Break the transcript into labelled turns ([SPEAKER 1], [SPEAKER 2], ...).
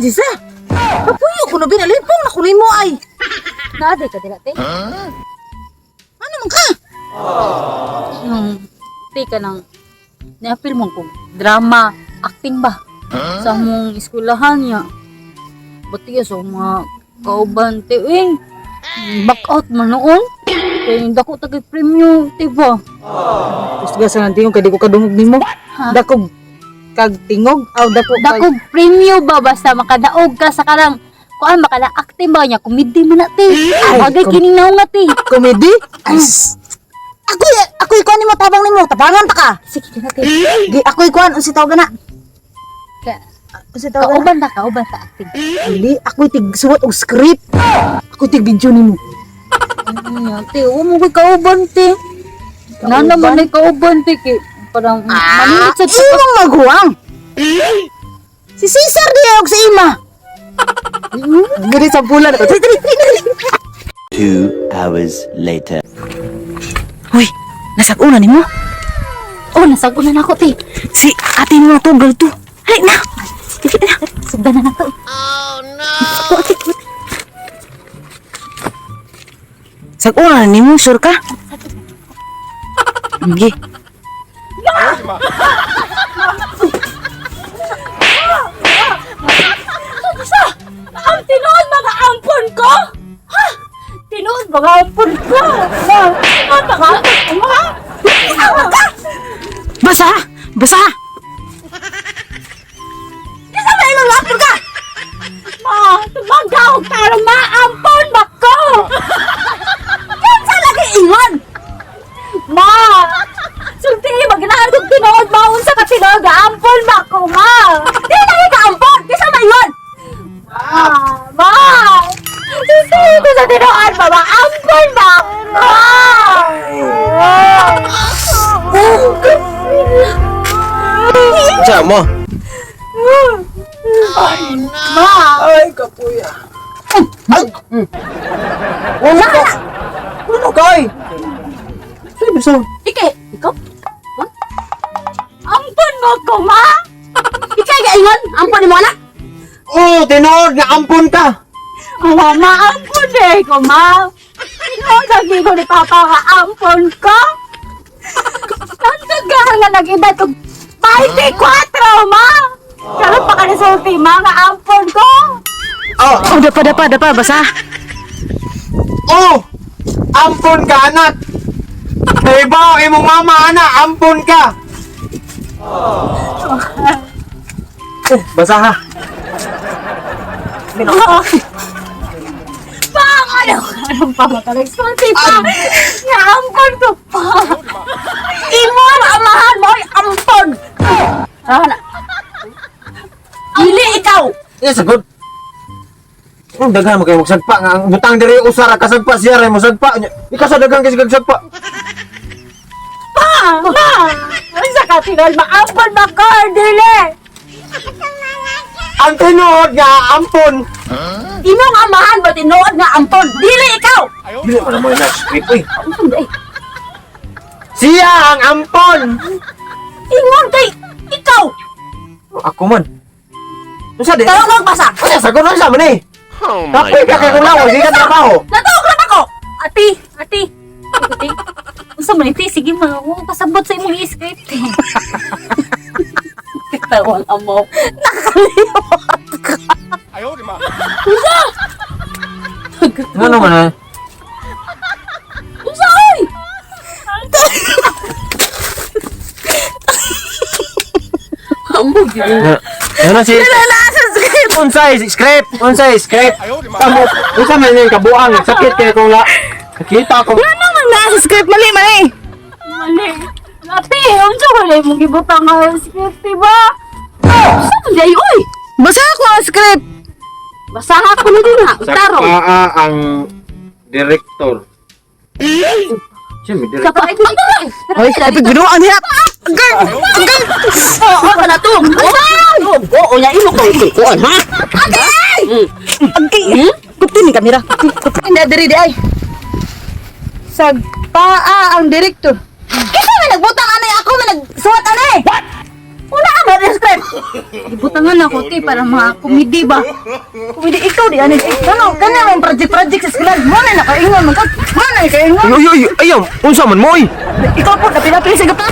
[SPEAKER 1] Jisa. Kapuyo ko no binalipong na kunin mo ay.
[SPEAKER 2] Naaday ka dira, te.
[SPEAKER 1] Ano man ka?
[SPEAKER 2] Yung te ka nang niapil mo ko drama, acting ba? Sa mong eskwelahan niya. Buti sa mga kauban te, eh. Back out man noon. Kaya yung dako tagay premyo, te ba?
[SPEAKER 1] Kusga sa nang tingog kay di ko kadungog nimo.
[SPEAKER 2] Ha?
[SPEAKER 1] Dakog kag tingog aw dako kag
[SPEAKER 2] Dakog premyo ba basta makadaog ka sa karang kuan makala acting ba niya komedi man na te.
[SPEAKER 1] Ay,
[SPEAKER 2] Bagay kining naong nga te.
[SPEAKER 1] Komedi? Ay, ako'y, ako'y kuan nimo tabang nimo, tabangan ta ka.
[SPEAKER 2] Sige ka na te.
[SPEAKER 1] Gi, ako'y kuan, unsi tawag na.
[SPEAKER 2] Ka
[SPEAKER 1] Unsi tawag na.
[SPEAKER 2] kauban ta acting.
[SPEAKER 1] Dili, ako'y tig suwat og script. Ako'y tig video nimo.
[SPEAKER 2] Ano te, huwag mo ko'y kauban, te. Nana man ay kauban, te. Kay, parang maninit sa tapas.
[SPEAKER 1] Imong maguwang. Si Cesar di og si Ima. Gani sa bulan ako. Dali, dali, dali, dali.
[SPEAKER 3] 2 hours later.
[SPEAKER 1] Hoy, nasag-una nimo.
[SPEAKER 2] Oh, nasagunan ako, te.
[SPEAKER 1] Si ate mo tugal to. Hali na. Dali na.
[SPEAKER 2] Sugdan na nato. Oh, no! Ate, ate.
[SPEAKER 1] Sag-una nimo, sure ka? Sige.
[SPEAKER 2] Ang tinuod mga ampon ko! Ha? Tinuod mga ampon ko! Ma, tinuod mga ampon ko, ma! Awa ka!
[SPEAKER 1] Basa! Basa!
[SPEAKER 2] Kasi may ilang ampon ka! Ma, tumagaw ka na maampon ba ko? Kinsa lagi ingon? Ma! Sulti, maginahan kong tinuod maun sa katinuod nga ampon ba ko, ma? Di na ka ampon! Kinsa may ingon? Ma! Ma! Sulti ko sa tinuod ba, maampon ba ko?
[SPEAKER 4] Unsa mo?
[SPEAKER 2] Ma!
[SPEAKER 4] Ay, kapuya. Ay! Wala ka! Ano kay? Sabi sa
[SPEAKER 2] Ike, ikaw? Ha? Ampon mo ko, ma! Ikay gaingon? Ampon ni mo anak?
[SPEAKER 4] Oh, tinuod nga ampon ka.
[SPEAKER 2] Wala, ma, ampon eh ko, ma! Tinuod lagi ko ni Papa nga ampon ko! Nagkagahan nga nag-edad ko 24, ma! Karon pa ka nasulti, ma, nga ampon ko!
[SPEAKER 4] Oh,
[SPEAKER 1] Oh, dapa, dapa, dapa, basa.
[SPEAKER 4] oh! Ampon ka anak. Iba imong mama anak, ampon ka. Eh, basa ha.
[SPEAKER 2] Pang! Ano? Anong pa makalagsulti pa? Nga ampon ko pa! Imo ang amahan mo ay ampon! Ah, na. Dili ikaw!
[SPEAKER 4] Iya sagot. Ang daghan mo kay magsagpa nga ang butang diri usara kasagpa siya ra mo sagpa. Ikaw sa daghan kay sagpa.
[SPEAKER 2] Pa! Ma! Ano sa katinol? Maampon ba ko? Dili!
[SPEAKER 4] Ang tinuod nga ampon.
[SPEAKER 2] Imong amahan ba tinuod nga ampon? Dili ikaw!
[SPEAKER 4] Dili man mo na script eh.
[SPEAKER 2] Ampon ba eh?
[SPEAKER 4] Siya ang ampon.
[SPEAKER 2] Ingon kay ikaw!
[SPEAKER 4] Ako man. Unsa di?
[SPEAKER 2] Tarong lang basa!
[SPEAKER 4] Unsa sagot unsa man eh?
[SPEAKER 5] Oh my
[SPEAKER 4] Kapoy ka kay
[SPEAKER 5] God.
[SPEAKER 4] kung lawas, di ka trabaho.
[SPEAKER 2] Natawag lang ako! Ati! Ati! Ati! Unsa man iti? Sige ma, huwag pasabot sa imong i-script eh. Tawang amaw.
[SPEAKER 4] Ano man eh?
[SPEAKER 2] Unsa oy? Ambog yun.
[SPEAKER 4] Ano si Unsay script? Unsay script? Kamo, unsa man yung kabuang sakit kay kung la. Nakita ko.
[SPEAKER 1] Ano man nasa script? Mali, mali.
[SPEAKER 2] Mali. Ate, unsa wala imong gibutang nga script, diba? Unsa man day oy?
[SPEAKER 1] Basa ako ang script.
[SPEAKER 2] Basaha ko na din ha. Tarong.
[SPEAKER 4] Paa ang director. Siya may director.
[SPEAKER 2] Kapag
[SPEAKER 1] Hoy, ay pagbinuan niya. Agay! Agay!
[SPEAKER 2] Oo, ka na to. Oo, nya imo ko kuan ha.
[SPEAKER 1] Agay! Kupti ni kamera. Kupti na diri di ay. Sagpaa ang direktor. Kinsa man nagbutang anay ako man nagsuwat anay. What? Una ba yung script?
[SPEAKER 2] Ibutangan ako, te, para makakomedy ba?
[SPEAKER 1] Pwede ikaw di ani. Kano kana man project project sa eskwela. Mo na nakaingon man ka. Mo na nakaingon.
[SPEAKER 4] Uy, uy, ayaw, unsa man mo, oy?
[SPEAKER 1] Ikaw po kapila-pila sa gapa.